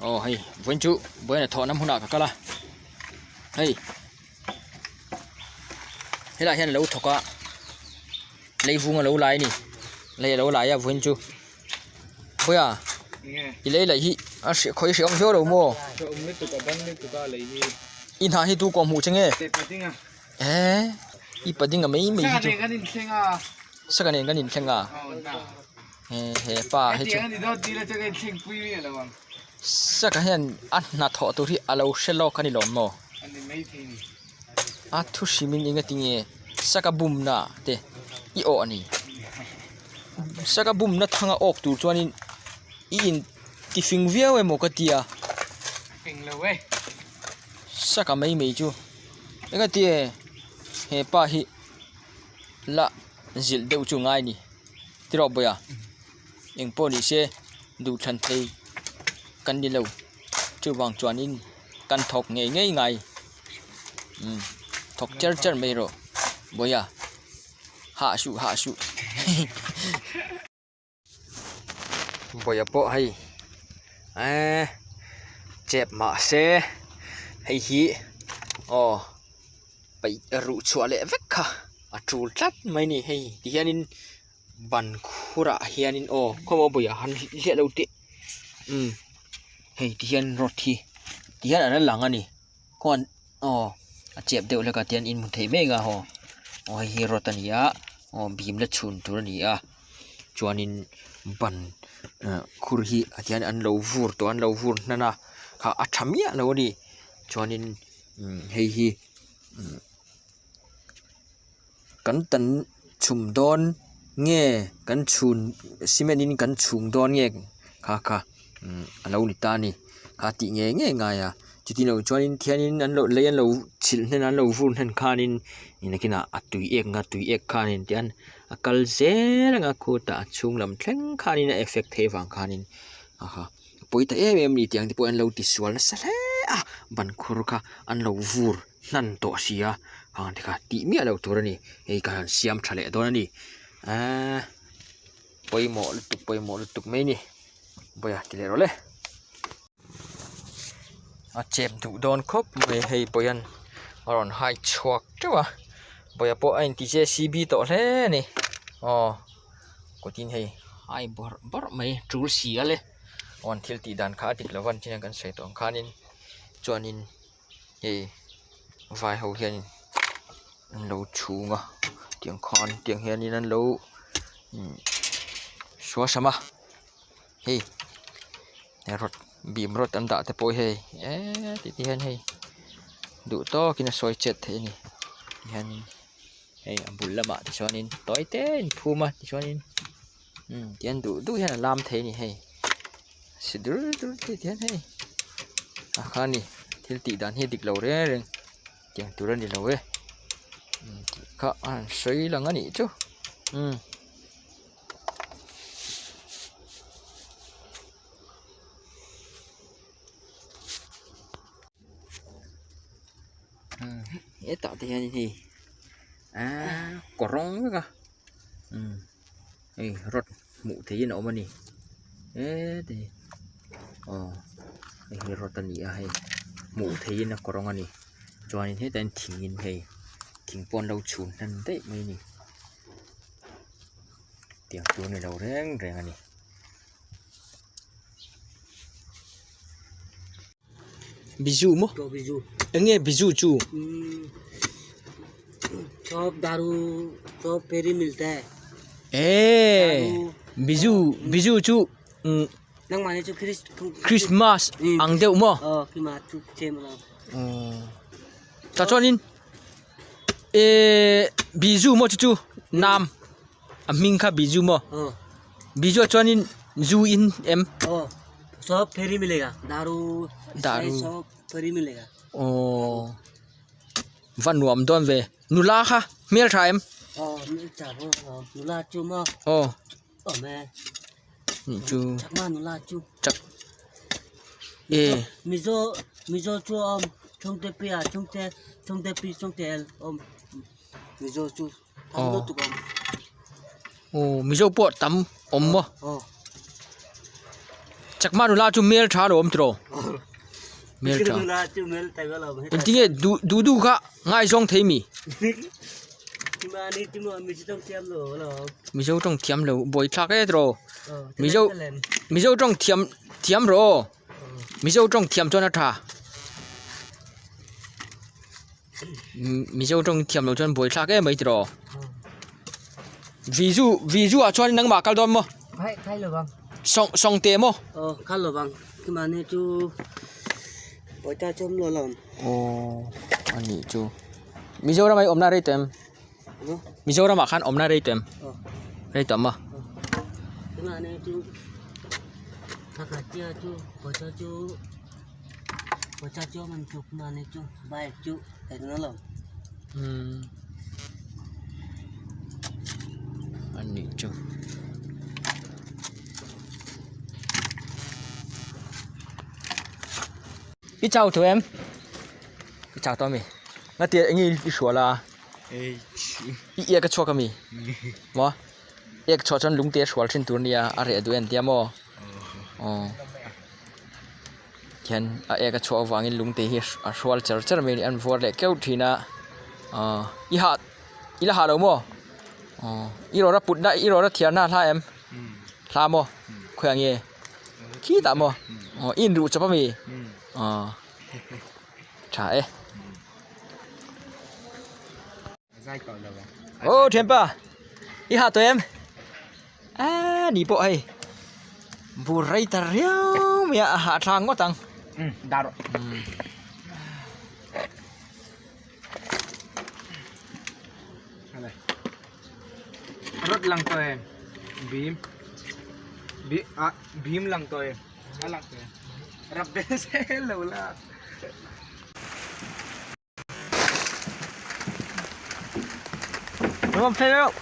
Aw hei vawiin chu vawiin a thawhna hmunah ka kal a hei helaiah hian a lo thawk a lei vung a lo lai a ni lei a lo lai a vawiin chu khawiah i lei laih hi a hre khawi hre awm viau lo maw i hna hi tu kawh hmuh che nge eee i pading a mai mai hi chu saka nen kan inthleng a. He he pa hi chu saka hian a hnathawh tur hi a lo hre lawk a ni lawm maw a thu hrim in eng atinge saka bumna te i awh a ni saka bumna thanga awk tur chuanin i in ti fing viau emaw ka tia saka mai mai chu eng atinge he pa hi la zilh deuh chu ngai a ni. Tiraw bawiha eng pawh ni se duhthlan thei kan ni lo chuvang chuanin kan thawk ngei ngei ngai umm thawk cher cher mai rawh bawiha hah suh hah suh bawiha pawh hei eee chep mahse hei hi aw. Paih ruh chhuah leh vek kha a tul tlat mai a ni hei ti hianin ban khurah hianin aw khawmaw buiah han hliah lo teh umm hei ti hian rod hi ti hian a la lang a ni khuan aw a chep deuh hlek a tihian in hmu thei mai ang a aw aw hei hi rod a ni a aw bim la chhun tur a ni a chuanin ban ah khur hi ah tihian an lo vur tawh a an lo vur hnan a kha a tha miah lo a ni chuanin. Hei hi kan tan chhum dawn nge kan chhun cement in kan chhung dawn nge kha kha a lo ni ta a ni kha tih ngei ngei a ngai a chuti loh chuanin thianin an lo lei an lo chhilh hnen an lo vur hnen khanin nakinah a tui ek anga tui ek khanin tian a kal zel anga khutah a chhung lam thleng khanin a effect theih avang khanin a ha. Pawi ta em em a ni tiang te pawh an lo ti sual nasa hle a ban khur kha an lo vur hnan tawh si a hang te kha tih miah loh tur a ni hei ka han siam tha leh dawn a ni eee pawimawh lutuk pawimawh lutuk mai a ni vawiah ti leh rawh le a chep duh dawn khawp mai hei pawian a rawn hai chhuak teuh a vawiah pawh a inti j c b tawh hle a ni aw. Kawtin hei ai bawrh bawrh mai tul si a le aw an thil tih dan kha a dik lo a an chin kan sawi tawh ang khanin chuanin hei vai ho hianin an lo chhung a tiang khan tiang hianin an lo suasam a hei rod bim rod an dah te pawh hei eee ti te hian hei duh tawkin a sawi chet theih a ni tihianin. Hei a bul lamah te chuanin tawi te a inphum a tichuanin umm tihian duh duh hian a lam thei a ni hei si dur dur te hian hei a kha a ni thil tih dan hi a dik lo reng reng tiang tur a ni lo e umm tih kha a han sawi lang a nih chu umm. Hetah te hian hei aaa kaw rawng vek a umm hei rod hmuh theihin a awm a ni heti hi aw hei hi rod a ni a hei hmuh theihin a kaw rawng a ni chuanin hetah hian thingin hei thing pawh an lo chhun hnan daih mai a ni tiang tur a ni lo reng reng a ni. Biju maw eng nge biju chu eee biju biju chu umm christmas ang deuh maw tah chuanin eee biju maw chu chu nam a hming kha biju maw biju ah chuanin zu in em daru aww va nuam dawn ve nula kha hmeltha em aw chu chak e aw mizo pawh tam awm maw. Chakma nula chu hmel tha lo awm tiraw? Hmel tha. Engtinge duh duh duh kha ngaizawng thei mi? Mizo tawng thiam lo buaithlak e tiraw? Mizo Mizo tawng thiam thiam rawh aw. Mizo tawng thiam chuan a tha. Mizo tawng thiam loh chuan buaithlak em mai tiraw? Vizu vizu ah chuan nangmah kal dawn maw? Sawng sawngte maw? Aw kal lo vang chumahni chu pawisa chu awm lo alawm. Aw a nih chu Mizoram ah i awmna rei tawh em? Mizoram ah khan awmna rei tawh em? Rei tawh maw? Chumahni chu pakhat chiah chu pawisa chu. Pawisa chu man chuk mah ni chu bike chu eng alawm. Umm a nih chu. I chau tawh em? I chau tawh ami? Ngatia eng nge i hrual a? I iak a chhuak ami? Maw? Iak chhuah chuan lungte a hrual thin tur ania a reh duh em tia maw? Aw. Hian a ek a chhuah avangin lungte hi a hrual cher cher mai a ni an vuar leh keuh thin a aw i hah i la hah lo maw aw i rawra put na i rawra thiar na a hla em hla maw khawiah nge khitah maw aw i inruh chawp ami aw tha e. Aw thianpa i hah tawh em aaa ni pawh hei bur rei ta riau mai a a hahthlak ngawt ang Rod lang tawh em bhim ah bhim lang tawh em a lang tawh em rap vel zel lo la. Đúng không? Phê không?